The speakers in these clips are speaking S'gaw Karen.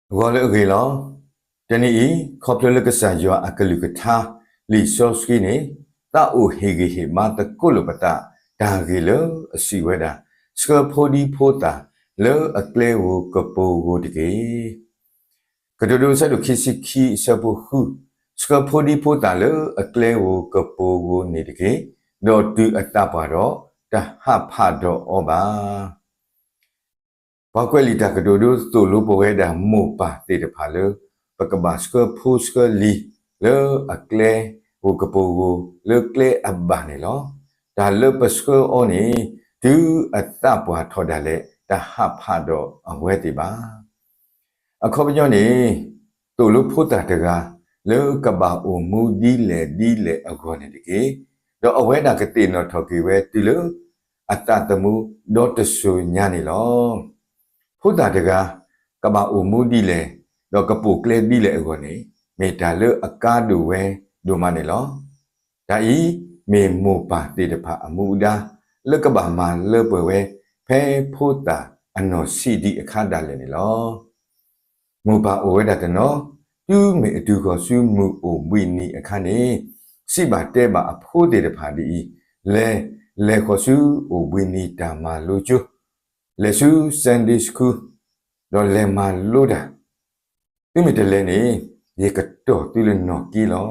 ဂီၤလၢအဂ့ၤလီၤ. တနံၤအံၤ ခီဖျိလၢကစၢ်ယွၤအကလုၢ်ကထါ လံာ်စီဆှံန့ၣ် သးအိၣ်ဟ့ၣ်ဂံၢ်ဟ့ၣ်ဘါသကိးလိာ်ပသး တၢ်ဂ့ၢ်လၢအစံးဝဲဒၣ်, ဆှၢဖိဒံဖိသၣ်လၢအကျဲဧိၤကပူၤဧိၤတက့ၢ်. ကတိၤဒိ အဆၢဒိၣ်ခံဆံခံ အဆၢဖိဃု, ဆှၢဖိဒံဖိသၣ်လၢအကျဲဧိၤကပူၤဧိၤန့ၣ်တက့ၢ်. ဒီးတုၤအသးပှၢ်ဒီး တဟးဖးဒီးအီၤဘၣ်. ပှၤကွဲးလံာ်တၢ်ကတိၤဒိသိၣ်လိပဝဲဒၣ်မိၢ်ပၢ်သ့ၣ်တဖၣ်လၢ ပကဘၣ်ဆှၢဖိဆှၢလံၤ လၢအကျဲဧိၤကပူၤဧိၤ လၢကျဲအဘၣ်န့ၣ်လီၤ. တၢ်လၢပဆှၢအီၤန့ၣ် တုၤအသးပှၢ်ထီၣ်ဒၣ်လဲာ် တဟးဖးဒီးအဝဲသ့ၣ်ဘၣ်. အခီပညီန့ၣ် သိၣ်လိဖိသၣ်တဂၤ လၢကဘၣ်အိၣ်မူဒ်လဲၣ်ဒ်လဲၣ်အဂီၢ်န့ၣ်တက့ၢ်. ဒီးအဝဲဒၣ်ကသ့ၣ်နီၣ်ထီၣ်က့ၤဝဲတုၤလၢ အသးသမူဒီတစိၤညါန့ၣ်လီၤ. ဖိသၣ်တဂၤ ကဘၣ်အိၣ်မူဒ်လဲၣ်, ဒီးကပိာ်ကျဲဒ်လဲၣ်အဂီၢ်န့ၣ် မ့ၢ်တၢ်လၢအကါဒိၣ်ဝဲဒိၣ်မးန့ၣ်လီၤ. တၢ်အံၤ မ့ၢ်မိၢ်ပၢ်သ့ၣ်တဖၣ်အမူအဒါ လၢကဘၣ်မၤလၢပှဲၤဝဲ ဖဲဖိသၣ်အနီၢ်ဆံးဒံးအခါဒၣ်လဲာ်န့ၣ်လီၤ. မိၢ်ပၢ်အိၣ်ဝဲဒၣ်တနီၤ တုၤမ့ၢ်အတုၤဃီၤဆူမုၢ်အိၣ်ဘှံးနံၤအခါန့ၣ် စံးဘၣ်တဲဘၣ်အဖိသ့ၣ်တဖၣ်ဒ်အံၤ, လဲၤ, လဲၤဃီၤဆူအိၣ်ဘှံးနံၤတၢ်မၤလိကၠိ, လဲၤဆူ Sunday School, ဒီးလဲၤမၤလိတၢ် သုမ့ၢ်တလဲၤန့ၣ် ယကတီၢ်သုလၢနီၣ်က့လီၤ.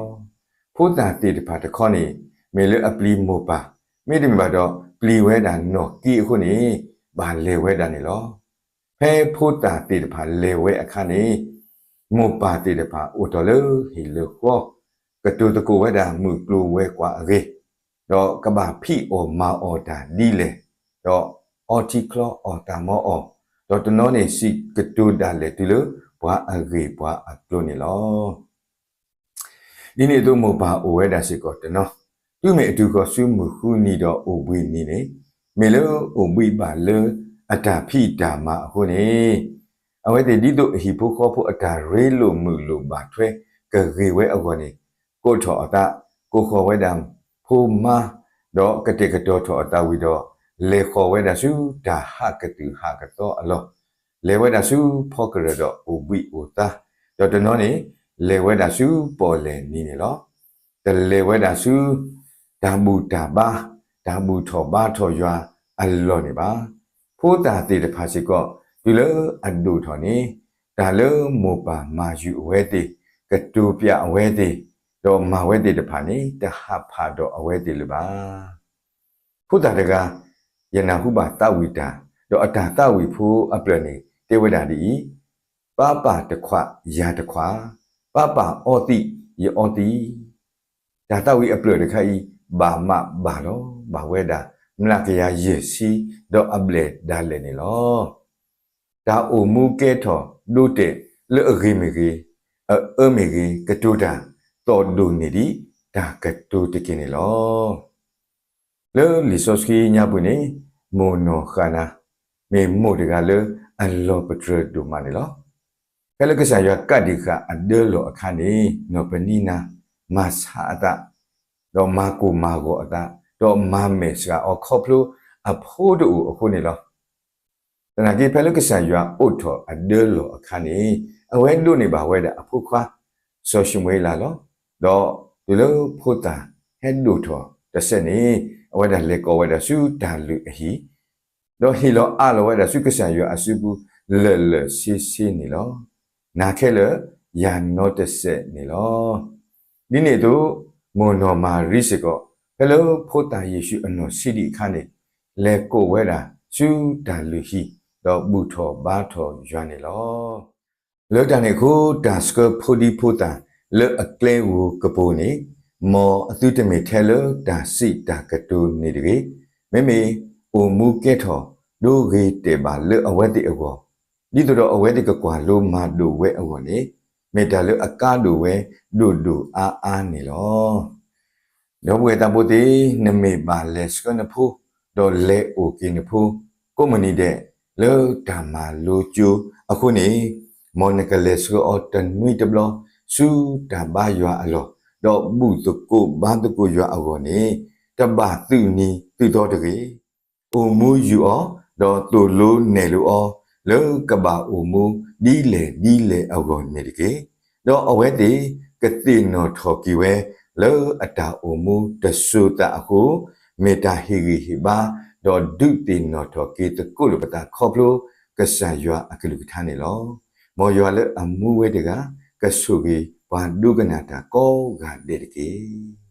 ဖိသၣ်သ့ၣ်တဖၣ်တခီန့ၣ် မ့ၢ်လၢအပျံၤမိၢ်ပၢ်, မ့တမ့ၢ်ဘၣ်ဒီး ပျံၤဝဲဒၣ်နီၣ်က့အဃိန့ၣ် ဘၣ်လဲၤဝဲဒၣ်န့ၣ်လီၤ. ဖဲဖိသၣ်သ့ၣ်တဖၣ်လဲၤဝဲအခါန့ၣ် မိၢ်ပၢ်သ့ၣ်တဖၣ်အိၣ်ထီၣ်လၢဟံၣ်လၢဃီ, ကတိၤသကိးဝဲဒၣ်မုၢ်ကျိၤဝဲၤကွာ်အဂ့ၢ်, ဒီးကဘၣ်ဖံးအီၣ်မၤအီၣ်တၢ်ဒ်လဲၣ်, ဒီးအီထံချီအီၣ်သးမီအီၣ်, ဒီးတနီၤန့ၣ်စံးကတိၤဒၣ်လဲာ်တုၤလၢပှၤအဂ့ၢ်ပှၤအကျိၤန့ၣ်လီၤ. ဒ်န့ၣ်အသိးမိၢ်ပၢ်အိၣ်ဝဲဒၣ်စ့ၢ်ကီးတနီၤ, တုၤမ့ၢ်အတုၤဃီၤဆူမုၢ်ဃုနံၤဒီးအိၣ်ဘှံးနံၤန့ၣ်, မ့ၢ်လၢအိၣ်ဘှံးဘၣ်လၢအတၢ်ဖံးတၢ်မၤအဃိန့ၣ်, အဝဲသ့ၣ်ဒ်သိးအဟံၣ်ဖိဃီဖိအတၢ်ရ့လိာ်မုာ်လိာ်ဘၣ်ထွဲကဂ့ၤဝဲအဂီၢ်န့ၣ်, ကိးထီၣ်အသး, ကိးဃီၤဝဲဒၣ်ဖိမါ, ဒီးကတဲာ်ကတီၤထီၣ်အသးဝံၤဒီး, လဲၤဃီၤဝဲဒၣ်ဆူတၢ်ဟးကသုၣ်ဟးကသီအလီၢ်, လဲၤဝဲဒၣ်ဆူဖီကရၢၢ်ဒီးအိၣ်ဘှံးအိၣ်သါ, ဒီးတနီၤန့ၣ် လဲၤဝဲဒၣ်ဆူပီၣ်လဲၣ်နံၤန့ၣ်လီၤ. တလဲၤဝဲဒၣ်ဆူ တၢ်ဘူၣ်တၢ်ဘါ, တၢ်ဘူၣ်ထီၣ်ဘါထီၣ်ယွၤအလီၢ်န့ၣ်ဘၣ်. ဖိသၣ်သ့ၣ်တဖၣ်စ့ၢ်ကီး တုၤလၢအဒိၣ်ထီၣ်န့ၣ်, တၢ်လၢမိၢ်ပၢ်မၤယုာ်အဝဲသ့ၣ်, ကတိၤပျးအဝဲသ့ၣ်, ဒီးမၤဝဲသ့ၣ်တဖၣ်န့ၣ် တဟးဖးဒီးအဝဲသ့ၣ်လၢၤဘၣ်. ဖိသၣ်တဂၤ ယနၢ်ဟူဘၣ်သးဝံၣ်တၢ်, ဒီးအတၢ်သးဝံၣ်ဖိအဖျၢၣ်န့ၣ် တဲဝဲဒၣ်ဒ်အံၤ, ပၢ်ပၢ်တခွးယၤတခွး, ပၢ်ပၢ်အီသံးယအီသံး, တၢ်သးဝံၣ်အဖျၢၣ်တခါအံၤ ဘၣ်မးဘၣ်လီၤ ဘၣ်ဝဲဒၣ် မျးကယၤယဲၢ်ဆံ ဒီးအဘျဲၣ်ဒၣ်လဲာ်န့ၣ်လီၤ. တၢ်အိၣ်မူကဲထီၣ်ဒိတဲာ်လၢအဂ့ၤမ့ၢ်ဂ့ၤ, အအၢမ့ၢ်ဂ့ၤ, ကတိၤတၢ် သီၣ်ဒိၣ်န့ၢ်ဒံးတၢ်ကတိၤတက့ၢ်န့ၣ်လီၤ. လၢလံာ်စီဆှံညါပူၤန့ၣ်, မိၢ်နီၢ်ဃၣ်နၤ မ့ၢ်မိၢ်တဂၤလၢအလီၤပတြၢၤဒိၣ်မးန့ၣ်လီၤ. ဖဲလၢကစၢ်ယွၤကးဒံးဃာ်အဒၢလီၢ်အခါန့ၣ်, နီၢ်ပနံနၤ မၤဆါအသး, ဒီးမၤကိၢ်မၤဂီၤအသး, ဒီးမၤမဲာ်ဆှးအီၤခီဖျိအဖိတအိၣ်အဃိန့ၣ်လီၤ. သနာ်က့ ဖဲလၢကစၢ်ယွၤအိးထီၣ်အဒၢလီၢ်အခါန့ၣ်, အဝဲဒိးန့ၢ်ဘၣ်ဝဲဒၣ်အဖိခွါ စီၤၡမူၤအ့လးလီၤ. ဒီးတုၤလၢဖိသၣ်ဟဲဒိၣ်ထီၣ်တစဲးန့ၣ်, အဝဲဒၣ်လဲၤကိးဝဲဒၣ်ဆူတၢ်လုၢ်အဟံၣ်, ဒီးဟ့ၣ်လီၤအးလီၤဝဲဒၣ်ဆူကစၢ်ယွၤအစုပူၤ လၢာ်လၢာ်ဆ့ဆ့န့ၣ်လီၤ. နၤခဲလၢာ် ယၤနီတစဲးန့ၣ်လီၤ. ဒ်န့ၣ်အသိး, မိၢ်နီၢ်မၤရံစ့ၢ်ကီး ဖဲလၢဖိသၣ်ယ့ၣ်ၡူးအနီၢ်ဆံးဒံးအခါန့ၣ်, လဲၤကိးဝဲဒၣ်ဆူတၢ်လုၢ်ဟံၣ်, ဒီးဘူၣ်ထီၣ်ဘါထီၣ်ယွၤန့ၣ်လီၤ. လၢတၢ်န့ၣ်အဃိ, တၢ်ဆှၢဖိဒံဖိသၣ်လၢအကျဲဧိၤကပူၤန့ၣ်, မ်အသုတမ့ၢ်ထဲလၢတၢ်စံးတၢ်ကတိၤန့ၣ်တဂ့ၤ, မ့မ့ၢ်အိၣ်မူကဲထီၣ်ဒိဂ့ၤတဲာ်ဘၣ်လၢအဝဲသ့ၣ်အဂီၢ်, ဒ်သိးဒီးအဝဲသ့ၣ်ကကွၢ်လိမၤဒိးဝဲအဂီၢ်န့ၣ်, မ့ၢ်တၢ်လၢအကါဒိၣ်ဝဲဒိၣ်ဒိၣ်အါအါန့ၣ်လီၤ. ဒီပုၢ်ဝဲၢ်သးဘိသ့ၣ်, နမ့ၢ်ဘၣ်လဲၤဆှၢနဖိ, ဒီးလဲၤအိၣ်က့ၤနဖိ, ကိးမုၢ်နံၤဒဲး လၢတၢ်မၤလိကၠိအဃိန့ၣ်, မ်နကလဲၤဆှၢအီၤတနွံတဘျီ ဆူတၢ်ဘါယွၤအလီၢ်, ဒီးဘူၣ်သကိးဘါသကိးယွၤအဂီၢ်န့ၣ်, တဘၣ်သုးနံၤသုးသီတဂ့ၤ. အိၣ်မူယူာ်အီၤ, ဒီးသိၣ်လိနဲၣ်လိအီၤ, လၢကဘၣ်အိၣ်မူဒ်လဲၣ်ဒ်လဲၣ်အဂီၢ်န့ၣ်တက့ၢ်. ဒီးအဝဲသ့ၣ်ကသ့ၣ်နီၣ်ထီၣ်က့ၤဝဲလၢအတၢ်အိၣ်မူတစိၤသးအဃိ, မ့ၢ်တၢ်ဟ့ၣ်ဂံၢ်ဟ့ၣ်ဘါ, ဒီးဒုးသ့ၣ်နီၣ်ထီၣ်က့ၤသကိးလိာ်ပသးခီဖျိကစၢ်ယွၤအကလုၢ်ကထါန့ၣ်လီၤ. မ်ယွၤလၢအမူဝဲတဂၤ ကဆိၣ်ဂ့ၤပှၤဒိကနၣ်တၢ်ကိးဂၤဒဲးတက့ၢ်.